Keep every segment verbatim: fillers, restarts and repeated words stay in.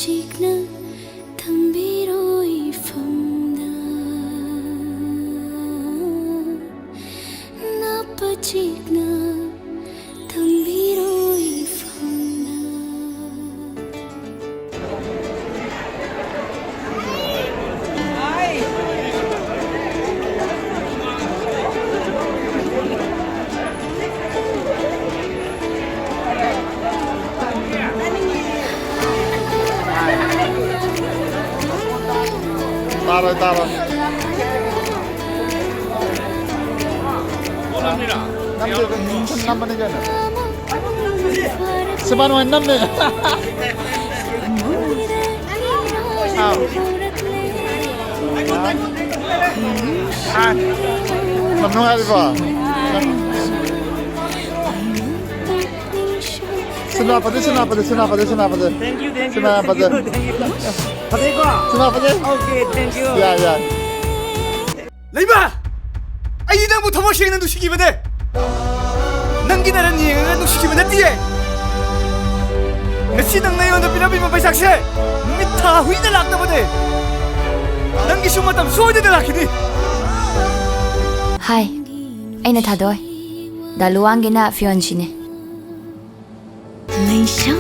ꯆꯤꯛꯅ ꯊꯝꯕꯤꯔꯣ ꯏꯐꯝꯗ, ꯅꯥꯞꯄ ꯆꯤꯛꯅ ꯊꯝꯕꯤꯔꯣ ꯏꯐꯝꯗ꯫ ꯇꯥꯔꯣꯏ, ꯇꯥꯔꯣꯏ꯫ ꯅꯝꯗꯦ, ꯁꯨꯝ ꯅꯝꯕꯅꯤ ꯀꯩꯅꯣ꯫ ꯁꯤꯕꯥꯅ ꯑꯣꯏꯅ ꯅꯝꯃꯦ꯫ ꯑꯥꯎ꯫ ꯑꯥ꯫ ꯌꯥꯝ ꯅꯨꯡꯉꯥꯏꯔꯤꯕꯣ? Senapati, Senapati, Senapati, Senapati. Thank you, thank you, Senapati. Thank you, thank you꯫ ꯐꯖꯩꯀꯣ? Senapati. Okay, thank you꯫ ꯌꯥꯏ, ꯌꯥꯏ꯫ ꯂꯩꯃ! ꯑꯩꯗꯤ ꯅꯪꯕꯨ ꯊꯃꯣꯏ ꯁꯦꯡꯅ ꯅꯨꯡꯁꯤꯈꯤꯕꯅꯦ꯫ ꯅꯪꯒꯤ ꯅꯔꯟ ꯌꯦꯡꯉꯒ ꯅꯨꯡꯁꯤꯈꯤꯕ ꯅꯠꯇꯤꯌꯦ꯫ ꯉꯁꯤ ꯅꯪꯅ ꯑꯩꯉꯣꯟꯗ ꯄꯤꯔꯝꯃꯤꯕ ꯃꯩꯁꯥꯛꯁꯦ ꯅꯨꯃꯤꯠ ꯊꯥ ꯍꯨꯏꯅ ꯂꯥꯛꯇꯕꯅꯦ꯫ ꯅꯪꯒꯤꯁꯨ ꯃꯇꯝ ꯁꯣꯏꯗꯅ ꯂꯥꯛꯈꯤꯅꯤ꯫ ꯍꯥꯏ, ꯑꯩꯅ ꯊꯥꯗꯣꯏ꯫ ꯗꯥ ꯂꯨꯋꯥꯡꯒꯤꯅ ꯐꯤꯌꯣꯟꯁꯤꯅꯦ꯫ ꯂꯩꯁꯥ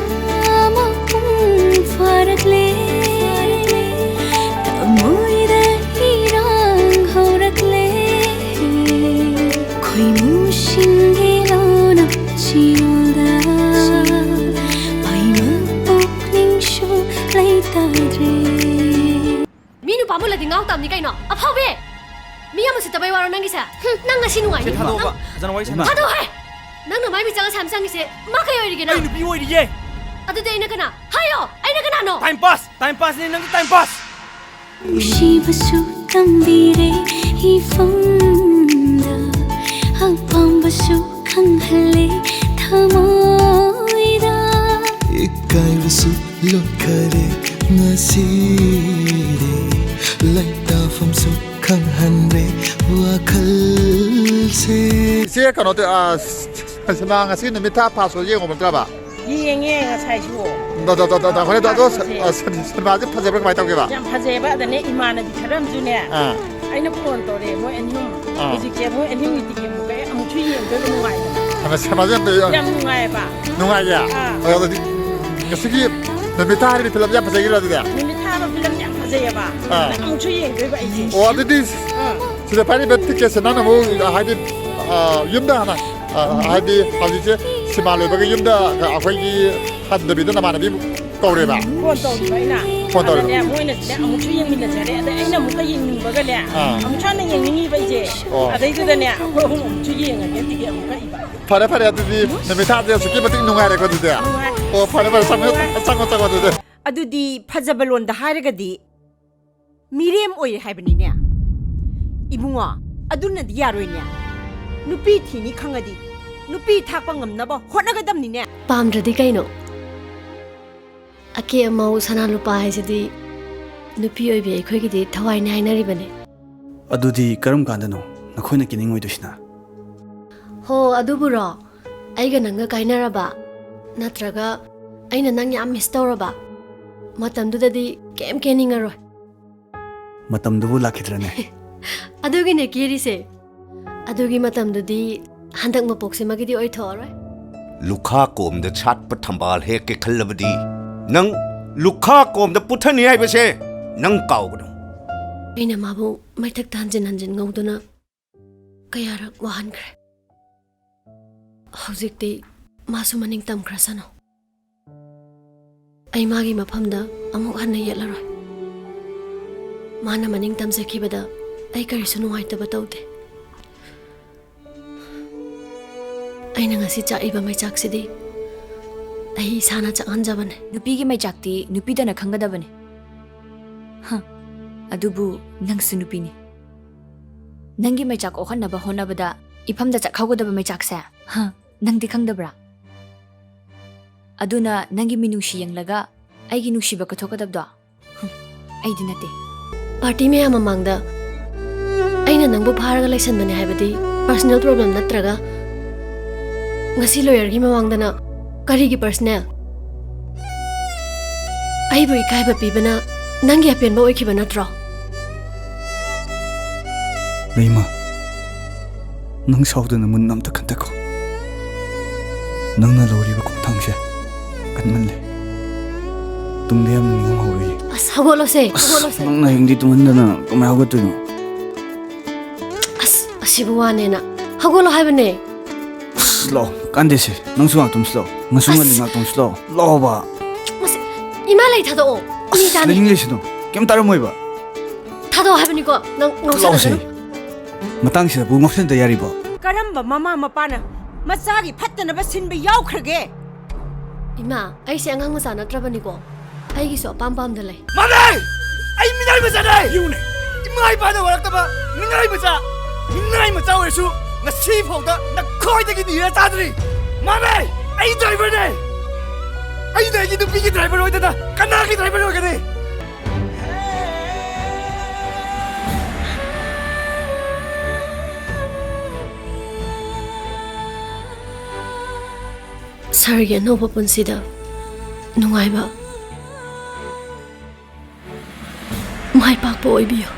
ꯃꯄꯨꯡ ꯐꯥꯔꯛꯂꯦ, ꯊꯃꯣꯏꯗ ꯏꯔꯥꯡ ꯍꯧꯔꯛꯂꯦ, ꯈꯣꯏꯃꯨꯁꯤꯡꯒꯤ ꯂꯣꯅ ꯆꯤꯡꯗ ꯃꯩꯃ ꯄꯨꯛꯅꯤꯡꯁꯨ ꯂꯩꯇꯗ꯭ꯔꯦ꯫ ꯃꯤ ꯅꯨꯄꯥ ꯃꯨꯜꯂꯗꯤ ꯉꯥꯎ ꯇꯝꯅꯤ ꯀꯩꯅꯣ? ꯑꯐꯥꯎꯕꯤ! ꯃꯤ ꯑꯃ ꯁꯤꯠꯇꯕꯩ ꯋꯥꯔꯣ ꯅꯪꯒꯤꯁꯦ? ꯍꯨꯝ, ꯅꯪ ꯉꯁꯤ ꯅꯨꯡꯉꯥꯏꯅꯤ꯫ ꯁꯦ, ꯊꯥꯗꯣꯛꯑꯣꯕ꯫ ꯅꯪ ꯐꯖꯅ ꯋꯥꯔꯤ ꯁꯥꯟꯅ꯫ ꯊꯥꯗꯣꯛꯑꯣꯍꯦ! ꯅꯪꯅ ꯃꯥꯏ ꯃꯤꯆꯪ ꯑꯁꯥꯝ ꯆꯪꯉꯤꯁꯦ ꯃꯥ ꯀꯩ ꯑꯣꯏꯔꯤꯒꯦ ꯅꯪ? ꯑꯩ ꯅꯨꯄꯤ ꯑꯣꯏꯔꯤꯌꯦ꯫ ꯑꯗꯨꯗꯤ ꯑꯩꯅ ꯀꯅꯥ? ꯍꯥꯏꯌꯣ! ꯑꯩꯅ ꯀꯅꯥꯅꯣ? Time pass! Time passꯅꯦ ꯅꯪꯒꯤ time pass! ꯅꯨꯡꯁꯤꯕꯁꯨ ꯇꯝꯕꯤꯔꯦ ꯏꯐꯝꯗ, ꯑꯄꯥꯝꯕꯁꯨ ꯈꯪꯍꯜꯂꯦ ꯊꯃꯣꯏꯗ꯫ ꯏꯀꯥꯏꯕꯁꯨ ꯂꯣꯠꯈꯔꯦ ꯉꯁꯤꯗꯤ, ꯂꯩꯇꯥꯐꯝꯁꯨ ꯈꯪꯍꯟꯔꯦ ꯋꯥꯈꯜꯁꯦ꯫ ꯏꯆꯦ, ꯀꯩꯅꯣ ꯇꯧ-, ꯑ, ꯁꯤꯃꯥ ꯉꯁꯤ ꯅꯨꯃꯤꯠ ꯊꯥ ꯐꯥꯁ ꯁꯣ ꯌꯦꯡꯉꯨꯕ ꯅꯠꯇ꯭ꯔꯕ? ꯌꯦꯡꯉꯦ ꯉꯁꯥꯏꯁꯨ꯫ ꯗ- ꯗ- ꯗ- ꯗ- ꯗ- ꯍꯣꯔꯦꯟ ꯑꯗꯣ ꯐꯖꯩ꯫ ꯑ, ꯁꯟ- ꯁꯤꯅꯦꯃꯥꯁꯦ ꯐꯖꯕ꯭ꯔꯥ ꯀꯃꯥꯏꯅ ꯇꯧꯒꯦꯕ? ꯌꯥꯝ ꯐꯖꯩꯑꯕ꯫ ꯑꯗꯅꯦ ꯏꯃꯥꯟꯅꯕꯤ ꯈꯔ ꯑꯃꯁꯨꯅꯦ, ꯑꯥ ꯑꯩꯅ ꯐꯣꯟ ꯇꯧꯔꯦ, ꯃꯣꯏ ꯑꯅꯤ ꯑꯍꯨꯝ꯫ ꯑꯥ꯫ ꯍꯧꯖꯤꯛꯁꯦ ꯃꯣꯏ ꯑꯅꯤ ꯑꯍꯨꯝꯒꯤ ꯇꯤꯀꯦꯠ ꯑꯃꯨꯛ ꯀꯛꯑꯦ, ꯑꯃꯨꯛꯁꯨ ꯌꯦꯡꯗꯣꯏꯕ, ꯅꯨꯡꯉꯥꯏꯗꯅ꯫ ꯑꯗ ꯁꯤꯅꯦꯃꯥꯁꯦ ꯌꯥꯝ ꯐꯖꯩ꯫ ꯌꯥꯝ ꯅꯨꯡꯉꯥꯏꯑꯕ꯫ ꯅꯨꯡꯉꯥꯏꯌꯦ꯫ ꯑꯥ꯫ ꯑꯗꯣ ꯑꯗꯨꯗꯤ ꯉꯁꯤꯒꯤ ꯅꯨꯃꯤꯠ ꯊꯥ ꯍꯥꯏꯔꯤꯕ ꯐꯤꯂꯝꯁꯦ ꯌꯥꯝ ꯐꯖꯈꯤꯕ꯭ꯔꯥ ꯑꯗꯨꯗꯤ? ꯅꯨꯃꯤꯠ ꯊꯥ ꯍꯥꯏꯕ ꯐꯤꯂꯝ ꯌꯥꯝ ꯐꯖꯩꯑꯕ꯫ ꯑꯥ꯫ ꯑꯃꯨꯛꯁꯨ ꯌꯦꯡꯗꯣꯏꯕ ꯑꯩꯁꯦ꯫ ꯑꯣ ꯑꯗꯨꯗꯤ ꯑꯥ꯫ ꯁꯤꯗ ꯄꯥꯏꯔꯤꯕ ꯇꯤꯀꯦꯠꯁꯦ ꯅꯪꯅ ꯑꯃꯨꯛ ꯍꯥꯏꯗꯤ ꯑ, ꯌꯨꯝꯗ ꯍꯥꯟꯅ ꯑ, ꯍꯥꯏꯗꯤ ꯍꯧꯖꯤꯛꯁꯦ ꯁꯤꯃꯥ ꯂꯣꯏꯕꯒꯤ ꯌꯨꯝꯗ ꯑꯩꯈꯣꯏꯒꯤ ꯍꯟꯗꯕꯤꯗ ꯅꯃꯥꯟꯅꯕꯤ ꯀꯧꯔꯦꯕ꯫ ꯐꯣꯟ ꯇꯧꯔꯤꯕ ꯑꯩꯅ꯫ ꯐꯣꯟ ꯇꯧꯔꯤꯕ꯫ ꯑꯗꯅꯦ ꯃꯣꯏꯅꯁꯨꯅꯦ ꯑꯃꯨꯛꯁꯨ ꯌꯦꯡꯃꯤꯟꯅꯁꯦ ꯍꯥꯏꯔꯦ꯫ ꯑꯗꯩ ꯑꯩꯅ ꯑꯃꯨꯛꯀ ꯌꯦꯡꯅꯤꯡꯕꯒꯅꯦ, ꯑꯥ꯫ ꯑꯃꯨꯛꯁꯨ ꯍꯟꯅ ꯌꯦꯡꯅꯤꯡꯉꯤꯕ ꯑꯩꯁꯦ꯫ ꯑꯣ꯫ ꯑꯗꯩꯗꯨꯗꯅꯦ ꯑꯩꯈꯣꯏ ꯑꯍꯨꯝ ꯑꯃꯨꯛꯁꯨ ꯌꯦꯡꯉꯒꯦ, ꯇꯤꯀꯦꯠ ꯑꯃꯨꯛ ꯀꯛꯏꯕ꯫ ꯐꯔꯦ ꯐꯔꯦ, ꯑꯗꯨꯗꯤ ꯅꯨꯃꯤꯠ ꯊꯥꯁꯦ ꯑꯁꯨꯛꯀꯤ ꯃꯇꯤꯛ ꯅꯨꯡꯉꯥꯏꯔꯦꯀꯣ ꯑꯗꯨꯗꯤ꯫ ꯅꯨꯡꯉꯥꯏ꯫ ꯑꯣ ꯐꯔꯦ ꯐꯔꯦ, ꯆꯪꯉꯣ ꯆꯪꯉꯣ ꯆꯪꯉꯣ ꯑꯗꯨꯗꯤ꯫ ꯑꯗꯨꯗꯤ ꯐꯖꯕ ꯂꯣꯟꯗ ꯍꯥꯏꯔꯒꯗꯤ ꯃꯤꯔꯦꯝ ꯑꯣꯏꯔꯦ ꯍꯥꯏꯕꯅꯤꯅꯦ꯫ ꯏꯕꯨꯡꯉꯣ, ꯑꯗꯨꯅꯗꯤ ꯌꯥꯔꯣꯏꯅꯦ꯫ ꯅꯨꯄꯤ ꯊꯤꯅꯤ ꯈꯪꯉꯗꯤ ꯅꯨꯄꯤ ꯊꯥꯛꯄ ꯉꯝꯅꯕ ꯍꯣꯠꯅꯒꯗꯕꯅꯤꯅꯦ꯫ ꯄꯥꯝꯗ꯭ꯔꯗꯤ ꯀꯩꯅꯣ? ꯑꯀꯦ ꯑꯃꯧ ꯁꯅꯥ ꯂꯨꯄꯥ ꯍꯥꯏꯁꯤꯗꯤ ꯅꯨꯄꯤ ꯑꯣꯏꯕꯤ ꯑꯩꯈꯣꯏꯒꯤꯗꯤ ꯊꯋꯥꯏꯅꯦ ꯍꯥꯏꯅꯔꯤꯕꯅꯦ꯫ ꯑꯗꯨꯗꯤ ꯀꯔꯝ ꯀꯥꯟꯗꯅꯣ ꯅꯈꯣꯏꯅ ꯀꯦꯅꯤꯡꯉꯣꯏꯗꯣꯏꯁꯤꯅ? ꯍꯣ, ꯑꯗꯨꯕꯨꯔꯣ? ꯑꯩꯒ ꯅꯪꯒ ꯀꯥꯏꯅꯔꯕ, ꯅꯠꯇ꯭ꯔꯒ ꯑꯩꯅ ꯅꯪ ꯌꯥꯝ ꯃꯤꯁ ꯇꯧꯔꯕ, ꯃꯇꯝꯗꯨꯗꯗꯤ ꯀꯩꯝ ꯀꯦꯅꯤꯡꯉꯔꯣꯏ꯫ ꯃꯇꯝꯗꯨꯕꯨ ꯂꯥꯛꯈꯤꯗ꯭ꯔꯅꯦ? ꯑꯗꯨꯒꯤꯅꯦ ꯀꯦꯔꯤꯁꯦ꯫ ꯑꯗꯨꯒꯤ ꯃꯇꯝꯗꯨꯗꯤ ꯍꯟꯗꯛ ꯃꯄꯣꯛꯁꯤꯃꯒꯤꯗꯤ ꯑꯣꯏꯊꯣꯛꯑꯔꯣꯏ꯫ ꯂꯨꯈꯥ ꯀꯣꯝꯗ ꯁꯥꯠꯄ ꯊꯝꯕꯥꯜ ꯍꯦꯛꯀꯦ ꯈꯜꯂꯕꯗꯤ ꯅꯪ ꯂꯨꯈꯥ ꯀꯣꯝꯗ ꯄꯨꯊꯅꯤ ꯍꯥꯏꯕꯁꯦ ꯅꯪ ꯀꯥꯎꯒꯅꯨ꯫ ꯑꯩꯅ ꯃꯥꯕꯨ ꯃꯩꯊꯛꯇ ꯍꯟꯖꯤꯟ ꯍꯟꯖꯤꯟ ꯉꯧꯗꯨꯅ ꯀꯌꯥꯔꯛ ꯋꯥꯍꯟꯈ꯭ꯔꯦ꯫ ꯍꯧꯖꯤꯛꯇꯤ ꯃꯥꯁꯨ ꯃꯅꯤꯡ ꯇꯝꯈ꯭ꯔꯁꯅꯨ꯫ ꯑꯩ ꯃꯥꯒꯤ ꯃꯐꯝꯗ ꯑꯃꯨꯛ ꯍꯟꯅ ꯌꯦꯠꯂꯔꯣꯏ꯫ ꯃꯥꯅ ꯃꯅꯤꯡ ꯇꯝꯖꯈꯤꯕꯗ ꯑꯩ ꯀꯔꯤꯁꯨ ꯅꯨꯡꯉꯥꯏꯇꯕ ꯇꯧꯗꯦ꯫ ꯑꯩꯅ ꯉꯁꯤ ꯆꯥꯛꯏꯕ ꯃꯩꯆꯥꯛꯁꯤꯗꯤ ꯑꯩ ꯏꯁꯥꯅ ꯆꯥꯛꯍꯟꯖꯕꯅꯦ꯫ ꯅꯨꯄꯤꯒꯤ ꯃꯩꯆꯥꯛꯇꯤ ꯅꯨꯄꯤꯗꯅ ꯈꯪꯒꯗꯕꯅꯤ꯫ ꯍ, ꯑꯗꯨꯕꯨ ꯅꯪꯁꯨ ꯅꯨꯄꯤꯅꯤ꯫ ꯅꯪꯒꯤ ꯃꯩꯆꯥꯛ ꯑꯣꯛꯍꯟꯅꯕ ꯍꯣꯠꯅꯕꯗ ꯏꯐꯝꯗ ꯆꯥꯛꯍꯧꯒꯗꯕ ꯃꯩꯆꯥꯛꯁꯦ, ꯍ, ꯅꯪꯗꯤ ꯈꯪꯗꯕ꯭ꯔꯥ? ꯑꯗꯨꯅ ꯅꯪꯒꯤ ꯃꯤꯅꯨꯡꯁꯤ ꯌꯦꯡꯂꯒ ꯑꯩꯒꯤ ꯅꯨꯡꯁꯤꯕ ꯀꯠꯊꯣꯛꯀꯗꯕꯗꯣ, ꯍꯨꯝ, ꯑꯩꯗꯤ ꯅꯠꯇꯦ꯫ ꯄꯥꯔꯇꯤ ꯃꯌꯥꯝ ꯃꯃꯥꯡꯗ ꯑꯩꯅ ꯅꯪꯕꯨ ꯐꯥꯔꯒ ꯂꯩꯁꯟꯕꯅꯦ ꯍꯥꯏꯕꯗꯤ ꯄꯔꯁꯅꯦꯜ ꯄ꯭ꯔꯣꯕ꯭ꯂꯦꯝ ꯅꯠꯇ꯭ꯔꯒ ꯉꯁꯤ ꯂꯣꯌꯔꯒꯤ ꯃꯃꯥꯡꯗꯅ ꯀꯔꯤꯒꯤ personal? ꯑꯩꯕꯨ ꯏꯀꯥꯏꯕ ꯄꯤꯕꯅ ꯅꯪꯒꯤ ꯑꯄꯦꯟꯕ ꯑꯣꯏꯈꯤꯕ ꯅꯠꯇ꯭ꯔꯣ? ꯂꯩꯃ, ꯅꯪ ꯁꯥꯎꯗꯅ ꯃꯨꯟꯅ ꯑꯝꯇ ꯈꯟꯊꯀꯣ꯫ ꯅꯪꯅ ꯂꯧꯔꯤꯕ ꯈꯣꯡꯊꯥꯡꯁꯦ ꯀꯟꯃꯜꯂꯦ꯫ ꯇꯨꯡꯗ ꯌꯥꯝꯅ ꯅꯤꯡꯉꯝꯍꯧꯔꯣꯏꯌꯦ꯫ ꯑꯁ, ꯍꯧꯒꯠꯂꯣꯁꯦ, ꯑꯁ, ꯍꯧꯒꯠꯂꯣꯁꯦ꯫ ꯅꯪꯅ ꯍꯌꯦꯡꯗꯤ ꯇꯨꯝꯍꯟꯗꯅ ꯀꯃꯥꯏ ꯍꯧꯒꯠꯇꯣꯏꯅꯣ? ꯑꯁ, ꯑꯁꯤꯕꯨ ꯋꯥꯅꯦꯅ꯫ ꯍꯧꯒꯠꯂꯣ ꯍꯥꯏꯕꯅꯦ꯫ ꯑꯁ, ꯂꯥꯛꯑꯣ, ꯀꯥꯟꯗꯦꯁꯦ꯫ ꯅꯪꯁꯨ ꯉꯥꯏꯍꯥꯛ ꯇꯨꯝꯁꯤ ꯂꯥꯛꯑꯣ꯫ ꯉꯁꯨ ꯉꯜꯂꯤ, ꯑꯁ꯫ ꯉꯥꯏꯍꯥꯛ ꯇꯨꯝꯁꯤ ꯂꯥꯛꯑꯣ꯫ ꯂꯥꯛꯑꯣꯕ꯫ ꯑꯁ, ꯏꯃꯥ ꯂꯩ ꯊꯥꯗꯣꯛꯑꯣ꯫ ꯃꯤ ꯑꯁ, ꯇꯥꯅꯤ꯫ ꯂꯩꯅꯤꯡ ꯂꯩꯁꯅꯨ꯫ ꯀꯩꯝ ꯇꯥꯔꯝꯃꯣꯏꯕ꯫ ꯊꯥꯗꯣꯛꯑꯣ ꯍꯥꯏꯕꯅꯤꯀꯣ꯫ ꯅꯪ ꯂꯥꯛꯑꯣꯁꯦ꯫ ꯉꯥꯎꯁꯟꯅꯒꯅꯨ꯫ ꯃꯇꯥꯡꯁꯤꯗꯕꯨ ꯉꯥꯎꯁꯟꯅꯗ ꯌꯥꯔꯤꯕꯣ? ꯀꯔꯝꯕ ꯃꯃꯥ ꯃꯄꯥꯅ ꯃꯆꯥꯒꯤ ꯐꯠꯇꯅꯕ ꯁꯤꯟꯕ ꯌꯥꯎꯈ꯭ꯔꯒꯦ? ꯏꯃꯥ, ꯑꯩꯁꯦ ꯑꯉꯥꯡ ꯃꯆꯥ ꯅꯠꯇ꯭ꯔꯕꯅꯤꯀꯣ꯫ ꯑꯩꯒꯤꯁꯨ ꯑꯄꯥꯝ ꯄꯥꯝꯗ ꯂꯩ꯫ ꯃꯥꯅꯦ! ꯑꯩ ꯃꯤꯅꯥꯏ ꯃꯆꯥꯅꯦ! ꯌꯨꯅꯦ! ꯏꯃꯥ ꯏꯄꯥꯅ ꯋꯥꯔꯛꯇꯕ ꯃꯤꯅꯥꯏ ꯃꯆꯥ! ꯃꯤꯅꯥꯏ ꯃꯆꯥ ꯑꯣꯏꯔꯁꯨ ꯉꯁꯤ ꯐꯥꯎꯗ ꯅꯈꯣꯏꯗꯒꯤ ꯅꯤꯔ ꯆꯥꯗ꯭ꯔꯤ! ꯃꯥꯅꯦ! ꯑꯩ driverꯅꯦ! ꯑꯩꯅ ꯑꯩꯒꯤ ꯅꯨꯄꯤꯒꯤ driver ꯑꯣꯏꯗꯅ ꯀꯅꯥꯒꯤ driver ꯑꯣꯏꯒꯅꯤ? ꯁꯥꯔꯒꯤ ꯑꯅꯧꯕ ꯄꯨꯟꯁꯤꯗ ꯅꯨꯡꯉꯥꯏꯕ, ꯃꯥꯏ ꯄꯥꯛꯄ ꯑꯣꯏꯕꯤꯌꯨ꯫